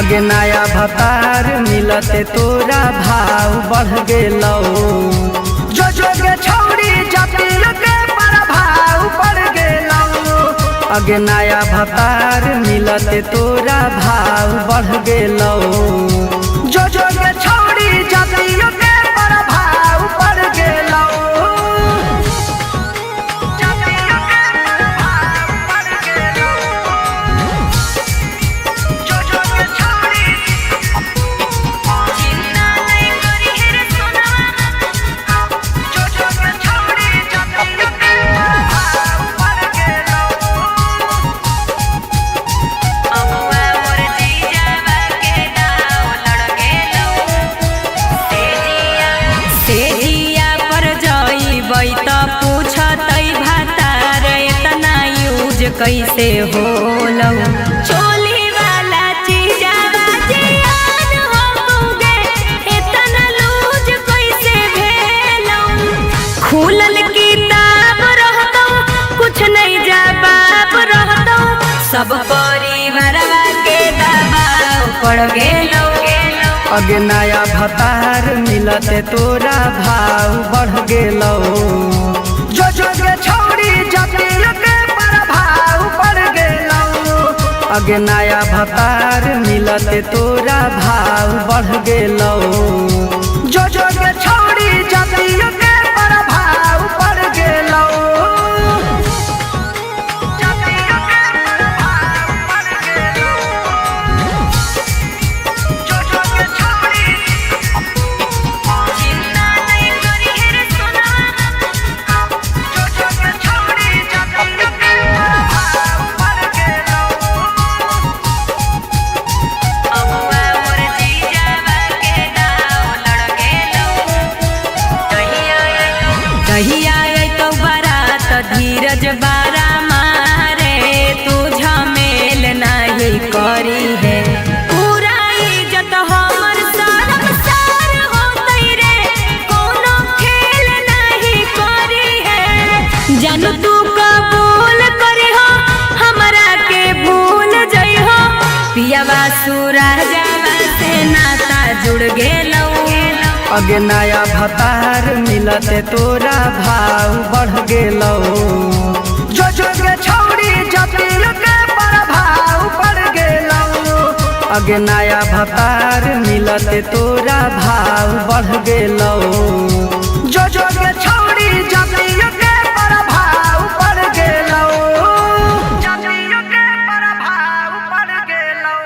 आगे नया भतार मिलते तोरा भाव बढ़ गेलौ। जो जोगे छौरी जतिन के प्रभाव पड़ गेलौ। आगे नया भतार मिलते तोरा भाव बढ़ गेलौ। जो जोगे छौरी जतिन के प्रभाव पड़ गेलौ। जतिन के प्रभाव पड़ गेलौ। जो जोगे छौरी चिंता नहीं करी रे सोनवा। जो जोगे छौरी जतिन के प्रभाव पड़ गेलौ। अबुआ मोर जीजावा के दाव लड़ गेलौ। सेजिया पर जइबै त पूछतै भातार एतना यूज कैसे होलौ। चोली वाला चीजावा जियान हो गे एतना लूज कैसे भेलौ। खुलल किताब रहतौ कुछ नहीं जवाब रहतौ। सब परिवारवा के दबाव पड़ गेलौ। अगे नया भतार मिलते तोरा भाव बढ़ गेलौ। जो जोगे छौरी जतिन के प्रभाव पड़ गेलौ। अगे नया भतार मिलते तोरा भाव बढ़ गेलौ। जो जोगे छौरी जतिन के प्रभाव पड़ गेलौ। जतिन के प्रभाव पड़ गेलौ। जो जोगे छौरी चिंता नहीं करी रे सोनवा। जो जोगे छौरी जतिन के प्रभाव पड़ गेलौ। अबुआ मोर जीजावा के दाव लड़ गेलौ। कहिया अइतौ बारात धीरज बारा मारे तू झमेल नाही करी है। पूरा इज्जत हमर शर्मसार होतै रे कोनो खेल नाही करी है। जानू तू कबूल करी हो हमरा के भूल जइहो। पियावा सुराजावा से नाता जुड़ गेलौ। अगे नया भतार मिलते तोरा भाव बढ़ गेलौ। जो जोगे छौरी जतिन के प्रभाव पड़ गेलौ। अगे नया भतार मिलते तोरा भाव बढ़ गेलौ। जो जोगे छौरी जतिन के प्रभाव पड़ गेलौ। जतिन के प्रभाव पड़ गेलौ।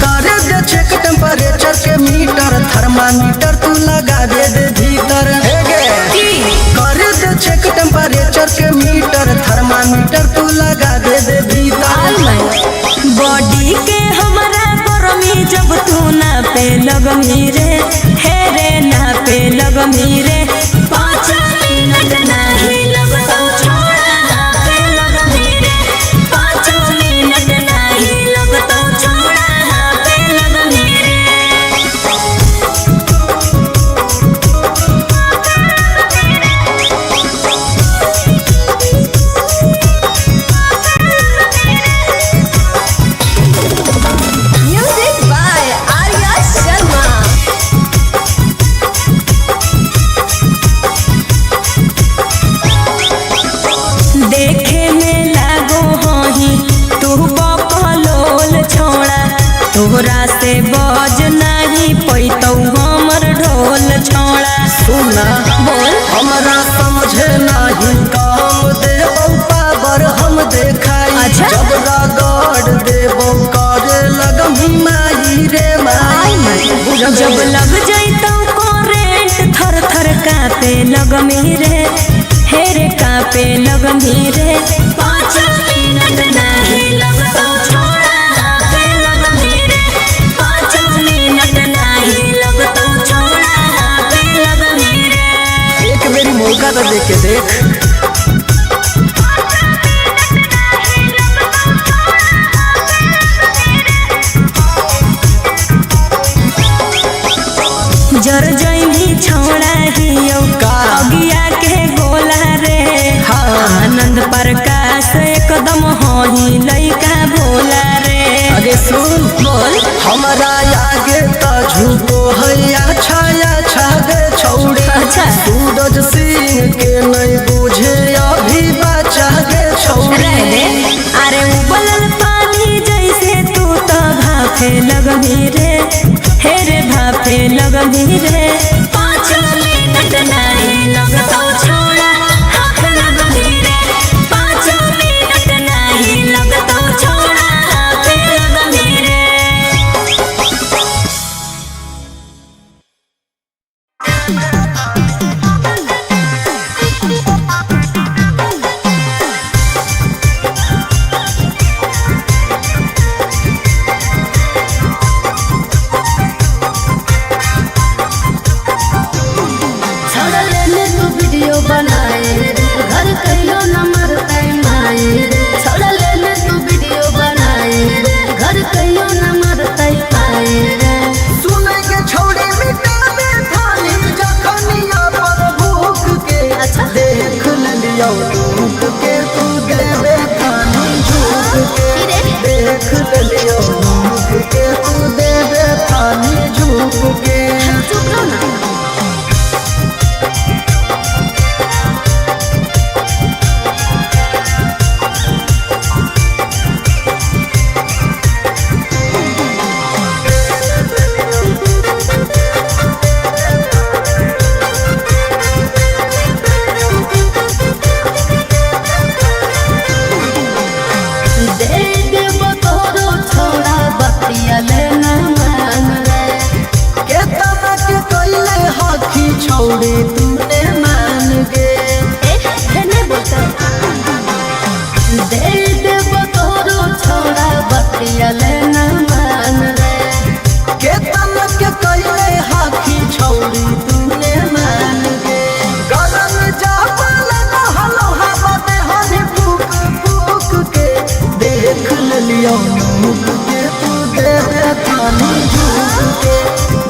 करे दे चेक टेम्परेचर के मीटर थर्मामीटर तू लगा दे दे भीतर। हे गे करे दे चेक टेम्परेचर के मीटर थर्मामीटर तू लगा दे दे भीतर। बॉडी के हमरा गरमी जब तू ना पे लगमी रे हे रे ना पे लगमी रे। 5 मिनट नाही लगतौ छोड़ा ना पे लगमी रे। 5 मिनट नाही लगतौ छोड़ा ना पे लगमी रे। Music by Arya Sharma. देखे में लागो होही तू बकलोल छोड़ा। तोहरा से बज नहीं पैतौ हमर ढोल छोड़ा। सुना बोल हमरा समझे नाही काम देबौ पावर हम देखाई। अच्छा। जब रगड़ देबौ करे लगमी माई रे माई। जब लग जैतौ करेंट थर थर कापे लगमी रे हे रे कापे लगमी रे। 5 मिनट नाही लगतौ छोड़ा कापे लगमी रे। 5 मिनट नाही लगतौ छोड़ा कापे लगमी रे। एक बेरी मौका तो दे के देख। हमरा आगे त झुको है अच्छा अच्छा गे छौड़ी। अच्छा। सूरज सिंह के नहीं बुझे अभी बच्चा गे छौड़ी। रह दे। अरे उबलल पानी जैसे तू तो भाफे लगभी रे, हे रे भाफे लगभी रे। 5 मिनट नहीं लगतो छोड़ा हाथ लगभी रे। 5 मिनट नहीं लगतो छोड़ा हाथ लगभी रे। छोड़ले तू वीडियो बनाए रे, घर कहियो न मरते माए रे। छोड़ले तू वीडियो बनाए रे, घर कहियो न मरते माए रे। सुनै के छौड़ी मिटा दे थाली जखनिया पर भूख के। अच्छा। देख लियौ दुख के तू देवे थाली झूठ के। की रे? देख लियौ दुख के तू देवे थाली झूठ के। चुप रहो ना। दे देबो तोरो छोड़ा बतिया ले न मान रे। के तबक कैले हखी छौड़ी तूने मान गे। ए धने बोलता दे देबो तोरो छोड़ा बतिया ले न मान रे। के तनक कैले हखी छौड़ी तूने मान गे। गरम जावल हलो हवा दे हनी फूक फूक के। देख लियौ मुख के तू देवे थानी झूठ के।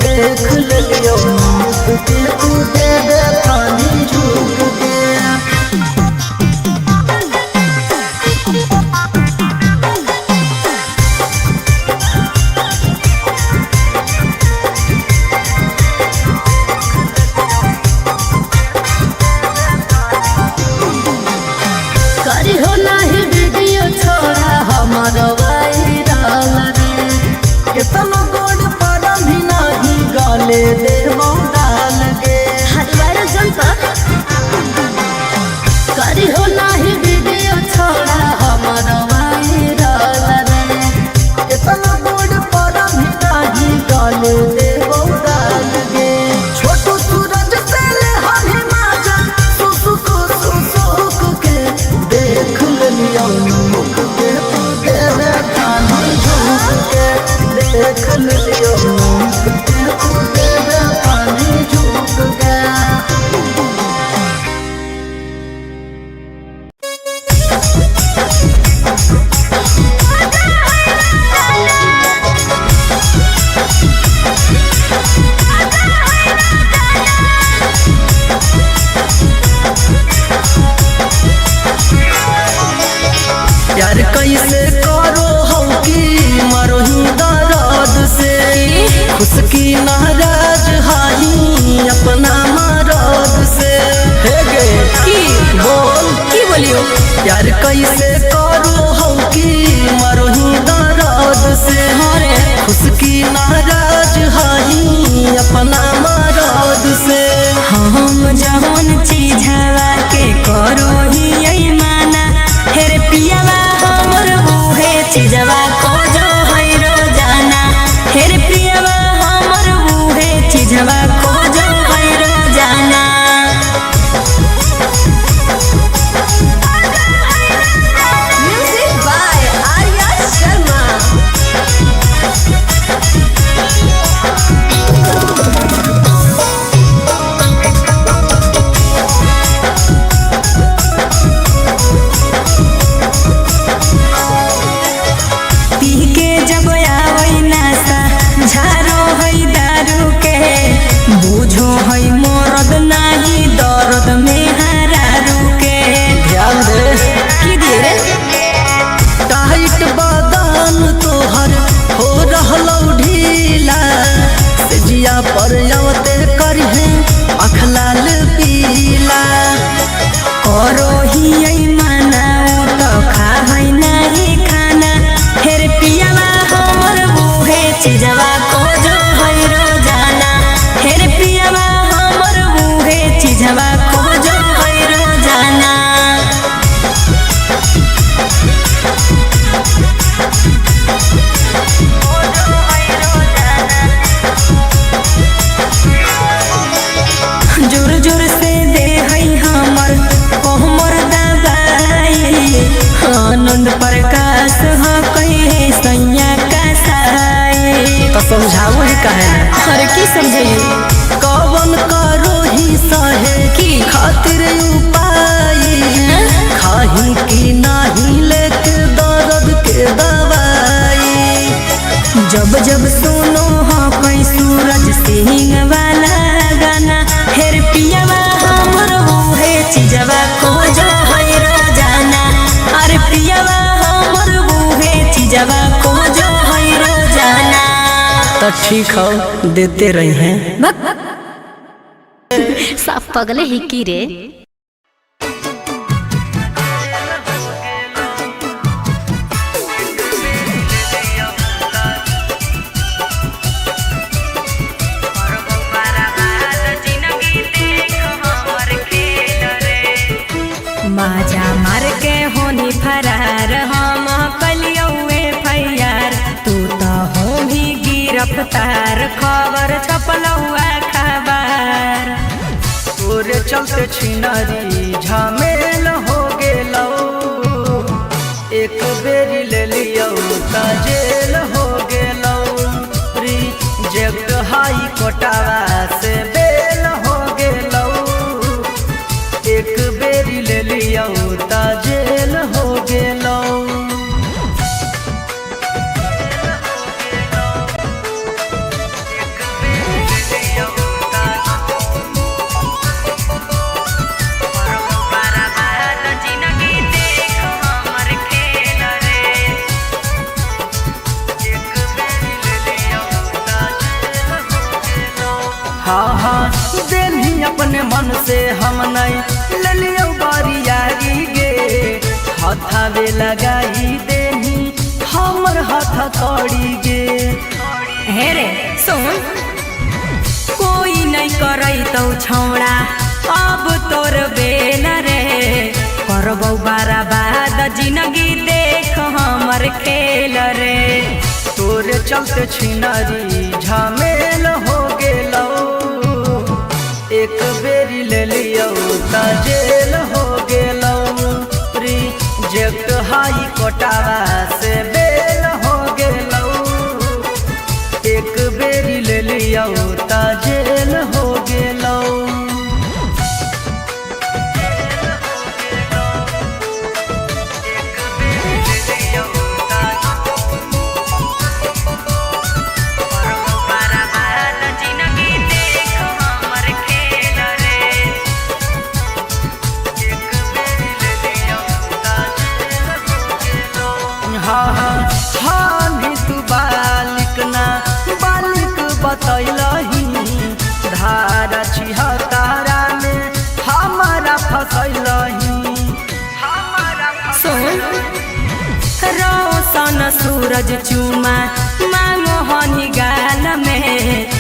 देख लियौ मुख के तू देवे थानी झूठ के। करी हो नाही वीडियो छोड़ा हमर वायरल रे। केतनो गोड़ पर भी नाही गले देबौ डाल गे। हर वायरल जनता करी हो नाही वीडियो छोड़ा हमर वायरल रे। केतनो गोड़ पर भी नाही गले देबौ डाल गे। छोटू सूरज से ले हनी माजा सुसुक सुसुक के। देख लियौ मुख के तू देवे थानी झूठ के। देख लियौ मुख के तू देवे थानी झूठ के। प्यार कैसे करो हम की मरोही दर्द से। खुश की नाराज हाही अपना मरद से। हे गे की बोल की बोलियो? प्यार कैसे करो हम की मरोही दर्द से। रे। खुश की नाराज हाही अपना मरद से। हम जौन चीजवा के करो ही माना, हेर पियावा हमर उहे चीजवा को जो है रोजाना। हेर पियावा हमर उहे चीजवा को जो है रोजाना। Music by Arya Sharma. P के जब आवे नासा झारो है दारू के, काहे ना। अरे की समझाइए? कवन करो ही सहे की? खातिर उपाय, खाही की नाही लेके दर्द के दवाई। जब जब सुनो हो कोई सूरज सिंह वाला गाना, हेर पियावा हमर है चीजवा खोजो है रोजाना। अरे पियावा हमर है चीजवा खोजो है रोजाना। तो ठीक हो, देते रही हैं। साफ पगले ही की रे। माजा मार के होनी फरार, हम कलियौए फैयार, तू तो हो भी गिरफ्तार, खबर छपलौआ खबर। तोरे चलते छिनारी झमेल हो गेलौ, एक बेरी ले लियौ त जेल हो गेलौ। रिजेक्ट हाई कोटावा से बेल हो गेलौ, एक बेरी ले लियौ त जेल हो गेलौ। हाँ हाँ देनी अपने मन से हम नहीं ले लियो बारियारी गे, हथावे लगाई देनी हमर हथ कड़ी गे। हे रे सुन, कोई नहीं करई तो छौड़ा अब तोर बेल रे, करबौ बर्बाद जिंदगी देख हमर खेल रे। तोरे चलते छिनारी झमेल हो गेलौ, एक बेरी ले लियौ त जेल हो गेलौ। रिजेक्ट हाई कोटावा से बेल हो गेलौ, एक बेरी ले लियौ त जेल हो गेलौ। हाँ हाँ हाँ नी तू बालिक ना बालिक बतैलही, धारा छिहतारा में हमारा फसैलही। सुन रोशन सूरज चुमा मांगो हनी गाल में,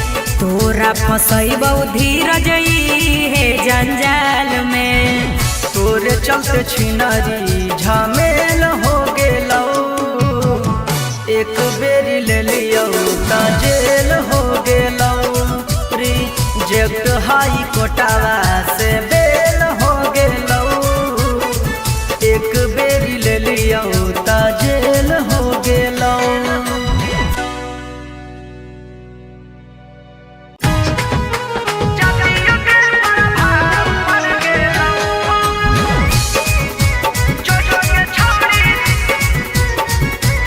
तोरा फसैबौ धीरज ई हे जंजाल में। तोरे चलते छिनारी झमेल हो गेलौ, एक बेरी ले लियौ त जेल हो गेलौ। रिजेक्ट हाई कोटावा से बेल हो गेलौ, एक बेरी ले लियौ त जेल हो गेलौ।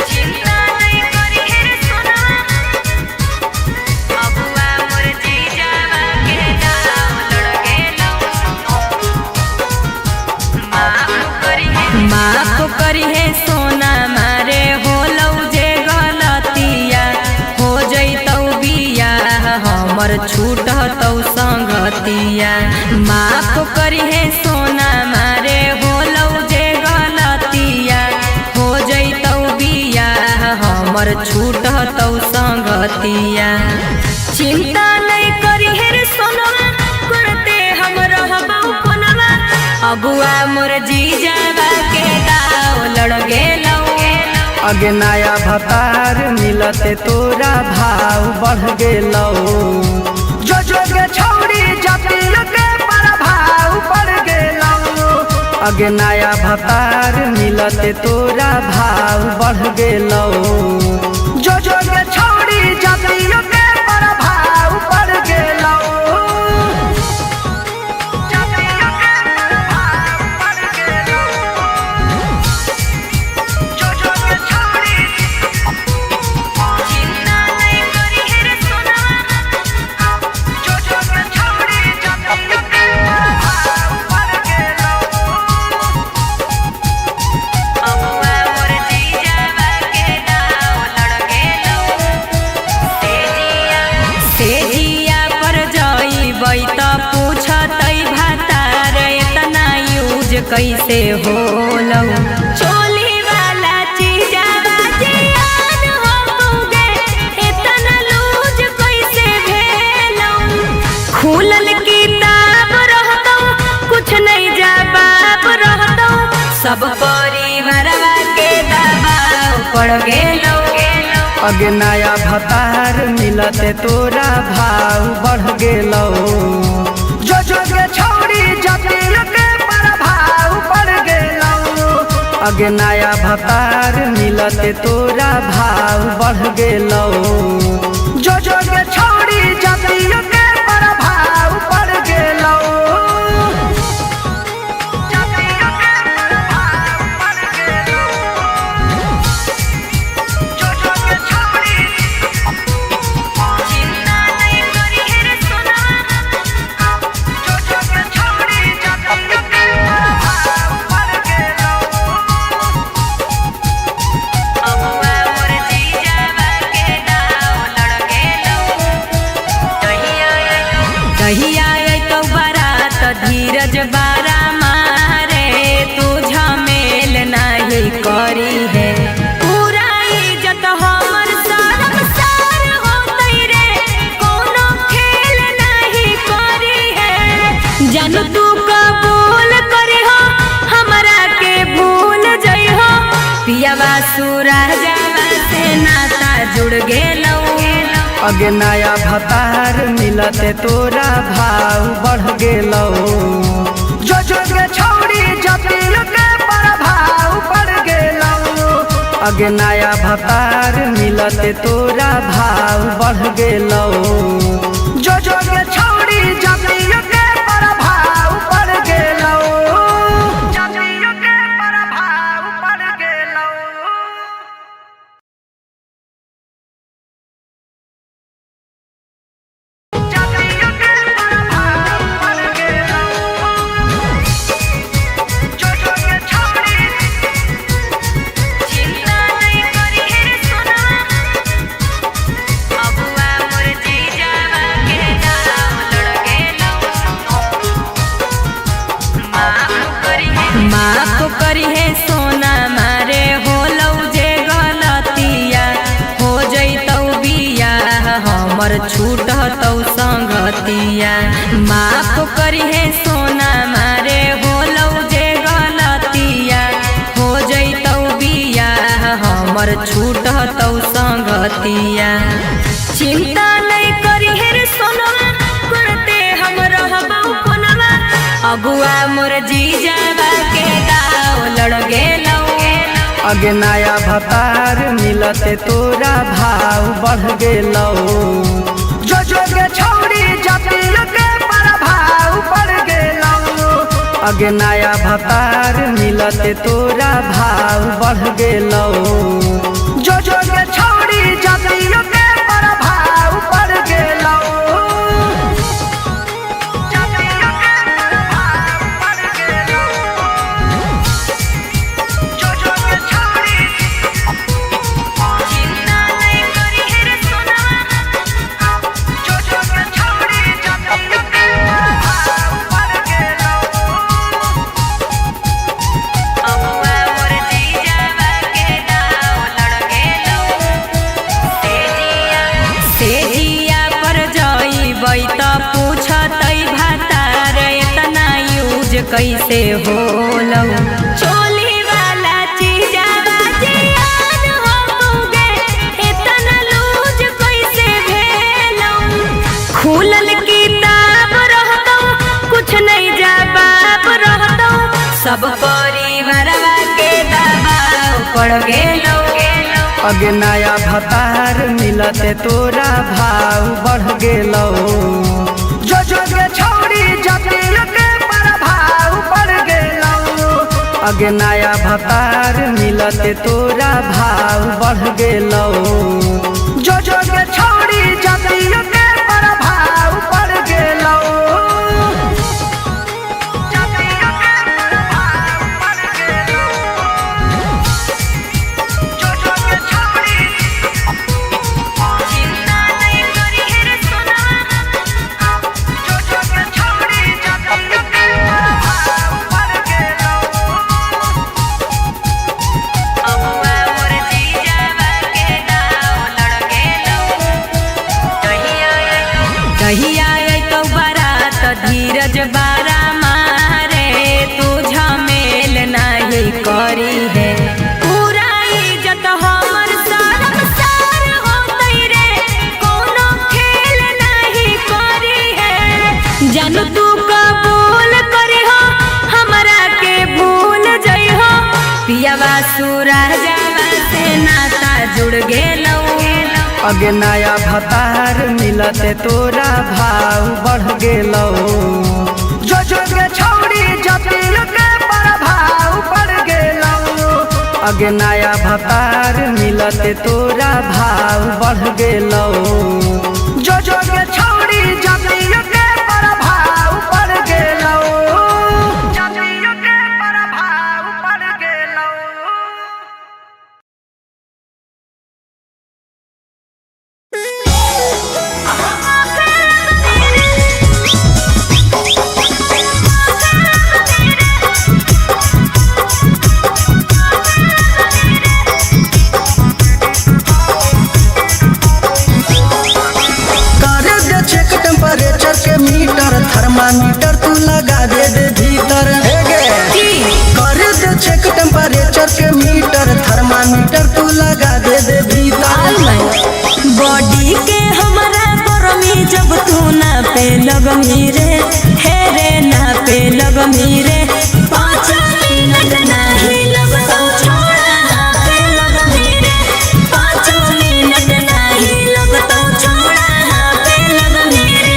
चिंता नहीं करी हे रे सोनवा, अबुआ मोर जीजावा के दाव लड़ गेलौ। माफ करी हे सोना मारे होलौ जे गलतिया, हो जैतौ बियाह हमर छूटतौ संगतिया। माफ करी हे सोना मारे होलौ जे गलतिया, हो जैतौ बियाह हमर छूटतौ संगतिया। चिंता नहीं करी हे रे सोनवा, करते हम रहबौ फोनवा, अगुआ मोर जीजावा के दाव लड़ गेलौ। अगे नया भतार मिलते तोरा भाव बढ़ गेलौ, जो जो गे छौड़ी जतिया के प्रभाव पड़ गेलौ। अगे नया भतार मिलते तोरा भाव बढ़ गेलौ, जो जो गे छौड़ी जतिया के प्रभाव कैसे होलौ। चोली वाला चीजावा जियान हो गे, इतना लूज कैसे भेलौ। खुलल किताब रहतौ कुछ नहीं जवाब रहतौ, सब परिवारवा के दबाव पड़ गेलौ। अगे नया भतार मिलते तोरा भाव बढ़ गेलौ। जो जो गे छौरी जतिया के प्रभाव पड़ गेलौ। अगे नया भतार मिलते तोरा भाव बढ़ गेलौ। जो जो गे छौरी जतिया के प्रभाव पड़ गेलौ। जतिया के प्रभाव पड़ गेलौ। जो जो गे छौरी चिंता नहीं करी हे रे सोनवा, जो जो गे छौरी जतिया के प्रभाव पड़ गेलौ। अबुआ मोर जीजावा के दाव लड़ गेलौ। कहिया अइतौ बारात धीरज बारा मारे, तू झमेल नाही करी है। पूरा इज्जत हमर शर्मसार होतै रे, कोनो खेल नाही करी है। जानू तू कबूल करी हो, हमरा के भूल जइहो, पियावा सुराजावा से नाता जुड़ गेलौ। अगे नया भतार मिलते तोरा भाव बढ़ गेलौ। जो जो गे छौरी जतिया के प्रभाव पड़ गेलौ। अगे नया भतार मिलते तोरा भाव बढ़ गेलौ। जो जो गे छौरी जतिया के प्रभाव पड़ गेलौ। जतिया के प्रभाव पड़ गेलौ। जतिया के प्रभाव पड़ गेलौ। जो जो गे छौरी चिंता नहीं करी हे रे सोनवा, अबुआ मोर जीजावा के दाव लड़ गेलौ। माफ करी हे सोना मारे होलौ जे गलतिया, हो जइतौ बियाह हमर छूटतौ संगतिया। माफ करी हे सोना मारे होलौ जे गलतिया, हो जइतौ बियाह हमर छूटतौ संगतिया। चिंता नहीं करी हे रे सोनवा, करते हम रहबौ फोनवा, अगुआ मोर जीजावा के दाव लड़ गेलौ। अगे नया भतार मिलते तोरा भाव बढ़ गेलौ। जो जो गे छौरी जतिया के प्रभाव पड़ गेलौ। अगे नया भतार मिलते तोरा भाव बढ़ गेलौ। जो जो गे छौरी जतिया के प्रभाव पड़ गेलौ। जतिया के प्रभाव पड़ गेलौ। जो जो गे छौरी चिंता नहीं करी हे रे सोनवा, जो जो गे छौरी जतिया के प्रभाव पड़ गेलौ। अबुआ मोर जीजावा के दाव लड़ गेलौ। से जिया पर जइबै त पूछतै भातार, एतना यूज कैसे होलौ। चोली वाला चीजावा जियान हो गे, इतना लूज कैसे भेलौ। खुलल किताब रहतौ कुछ नहीं जवाब रहतौ, सब परिवारवा के दबाव पड़ गेलौ। अगे नया भतार मिलते तोरा भाव बढ़ गेलौ। जो जो गे छौरी जतिया के प्रभाव पड़ गेलौ। अगे नया भतार मिलते तोरा भाव बढ़ गेलौ। जो जो गे छौरी जतिया के प्रभाव पड़ गेलौ। जतिया के प्रभाव पड़ गेलौ। जो जो गे छौरी चिंता नहीं करी हे रे सोनवा, जो जो गे छौरी जतिया के प्रभाव पड़ गेलौ। कहिया अइतौ बारात धीरज बारा मारे, तू झमेल नाही करी है। पूरा इज्जत हमर शर्मसार होतै रे, कोनो खेल नाही करी है। जानू तू कबूल करी हो, हमरा के भूल जइहो, पियावा सूरजवा से नाता जुड़ गेलौ। अगे नया भतार मिलते तोरा भाव बढ़ गेलौ। जो जो गे छौड़ी जतियो के प्रभाव पड़ गेलौ। अगे नया भतार मिलते तोरा भाव बढ़ गेलौ। जो जो गे छौड़ी जतियो के प्रभाव पड़ गेलौ। जतियो के प्रभाव पड़ गेलौ। कर दे चेक टेम्परेचर के मीटर, थर्मामीटर तू लगा दे दे भीतर। हे गे। कर दे चेक टेम्परेचर के मीटर, थर्मामीटर तू लगा दे दे भीतर। बॉडी के हमरा गरमी जब तू नापे लगमी रे, हे रे नापे लगमी रे। 5 मिनट नाही लगतौ छोड़ा हाथे लगमी रे, 5 मिनट नाही लगतौ छोड़ा हाथे लगमी रे।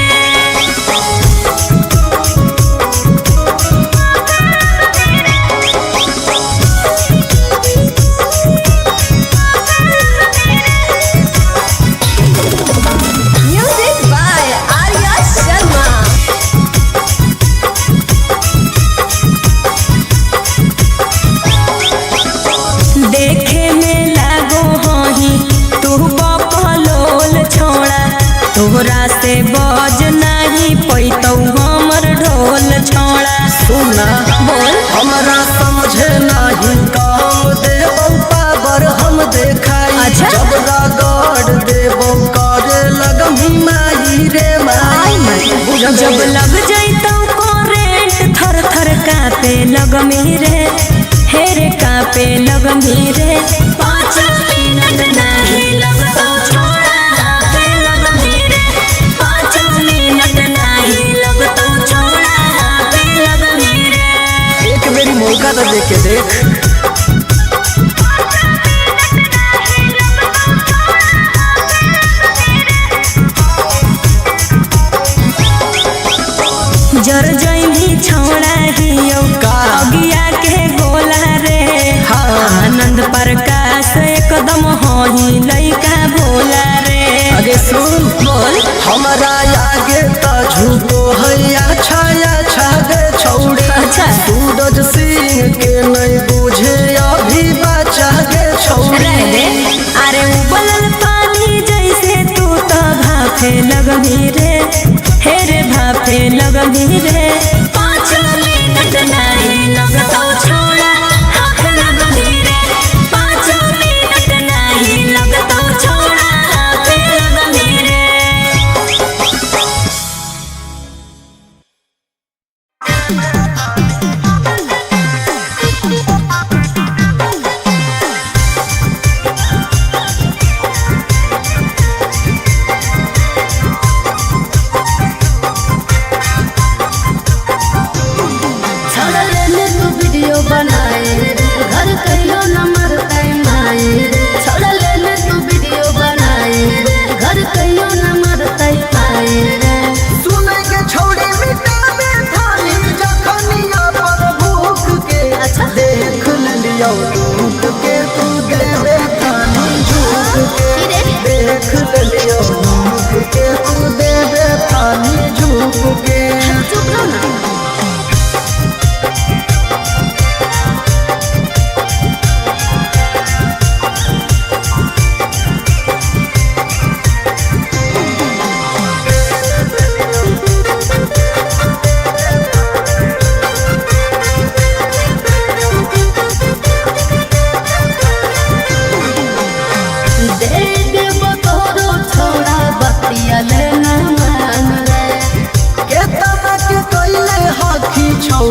Music by Arya Sharma. देखे में लागो होही तू बकलोल छोड़ा, तोहरा से बज नहीं पैतौ हमर ढोल छोड़ा। सुना बोल। हमरा समझे नहीं काम देबौ पावर हम देखाई। अच्छा। जब रगड़ देबौ करे लगमी माई रे माई। बुझल जब लग जैतौ करेंट थर थर कापे लगमी रे, हे रे कापे लगमी रे। 5 मिनट नाही लगतौ छोड़ा हाथे लगमी रे, 5 मिनट नाही लगतौ छोड़ा हाथे लगमी रे। एक बेरी मौका तो दे के देख। जर जैमी छौड़ा हियौ का? अगिया के गोला रे। हाँ। आनंद प्रकाश एकदम होही लइका भोला रे। अगे सुन। बोल। हमरा आगे त झुको है अच्छा अच्छा गे छौड़ी। अच्छा। सूरज सिंह के नहीं बुझे अभी बच्चा गे छौड़ी। रह दे। अरे उबलल पानी जैसे तू तो भाफे लगमी रे, हे रे भाफे लगमी रे। 5 मिनट नहीं लगतौ छोड़ा हाथ लगमी रे, 5 मिनट नहीं लगतौ छोड़ा हाथ लगमी रे। छोड़ा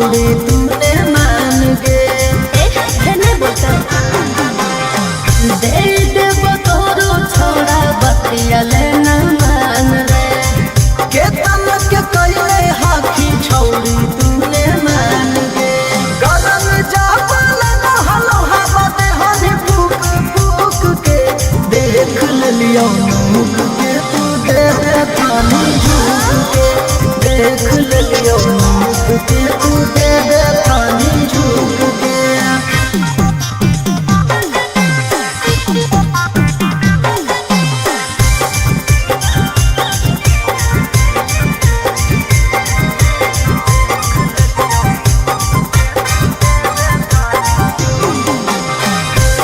छौड़ी तूने मान गे। ए नहीं बोलता दे देबो तोरो छोड़ा बतिया ले न मान रे। के तनक कैले हाथी छौड़ी तूने मान गे। गरम जावल हलो हवा दे हनी फूक फूक के देख लियो मुख के तू दे दे पानी झूक के। देख लियो मुख के तू दे दे पानी झूक के।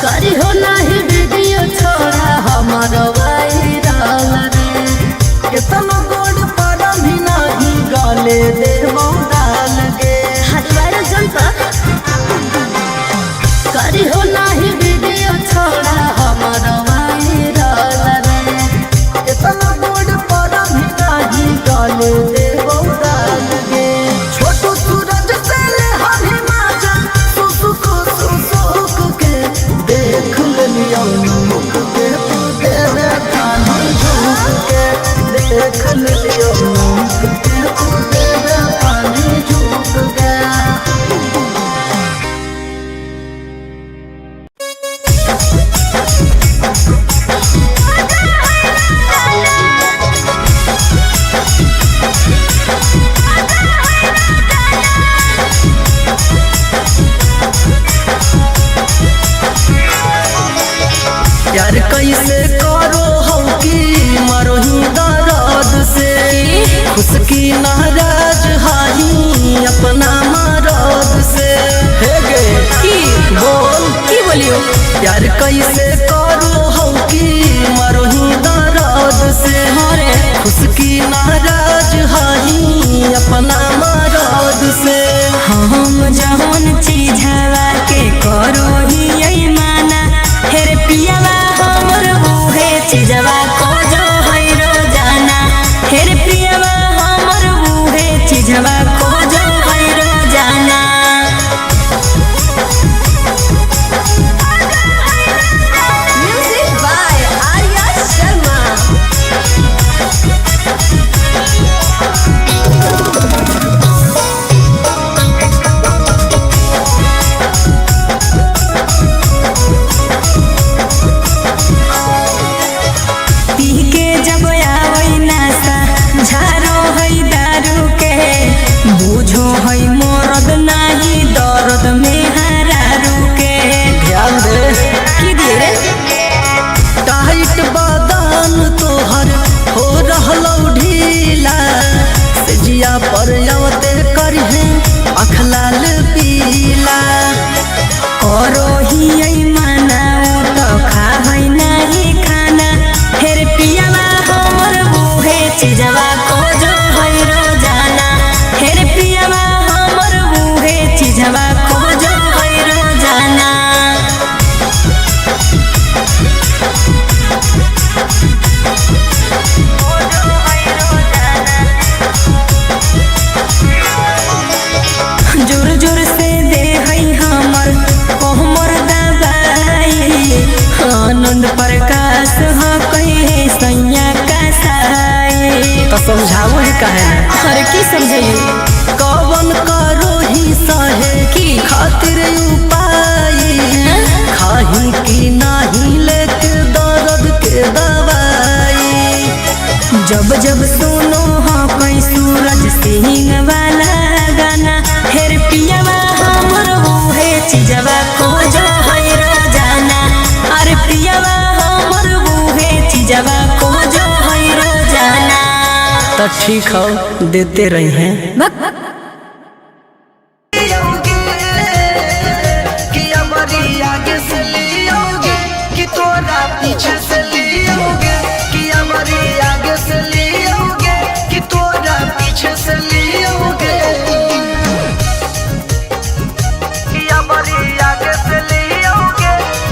करी हो नाही वीडियो छोड़ा हमर वायरल रे। केतनो गोड़ पर भी नाही गले देबो डाल गे। हर वायरल जनता करी हो नाही वीडियो छोड़ा हमर वायरल रे। केतनो गोड़ पर भी नाही गले देबो डाल गे। छोटू सूरज से ले हरी माजा सुसुक सुसुक के देख लियो मुख के तू दे दे पानी झूक के। देख लियो मुख के तू दे दे पानी झूक के। प्यार कैसे करो हम की मरो ही दर्द से। खुश की नाराज हाही अपना मरद से। हे गे की बोल की बोलियो? प्यार कैसे करो हम की मरो ही दर्द से। हाँ रे। खुश की नाराज हाही अपना मरद से। हम जौन चीजवा के करो ही माना, हेर पियावा हमर उहे चीजवा को जो है रोजाना। हेर पियावा हमर उहे चीजवा को जो है रोजाना। Music by Arya Sharma. P के जब आवै नासा झारो है दारू के, बुझो है मरद नाही दर्द में हरारू के। ध्यान दे की दिए रे? टाइट बादान तोहर हो रहलौ ढीला। सेजिया पर आवते करहे अख लाल पीला। करो ही मनाओ तो खा है नाही खाना, हेर पियावा हमर उहे चीजवा को जो है रोजाना। हेर पियावा हमर उहे चीजवा को जो है रोजाना। जोर जोर से दे है हमर कोमर दबाई, आनंद प्रकाश ह कहे सैया का साई। तो समझाओ ही काहे ना। अरे की समझाइए? कवन करो ही सहे की? खातिर उपाय खाही की नाही लेके दर्द के दवाई। जब जब सुनो हो कोई सूरज सिंह वाला गाना, हेर पियावा हमर उहे चीजवा को जो है रोजाना। अरे पियावा हमर उहे चीजवा को जो है रोजाना। तो ठीक हो देते रही हैं। भक।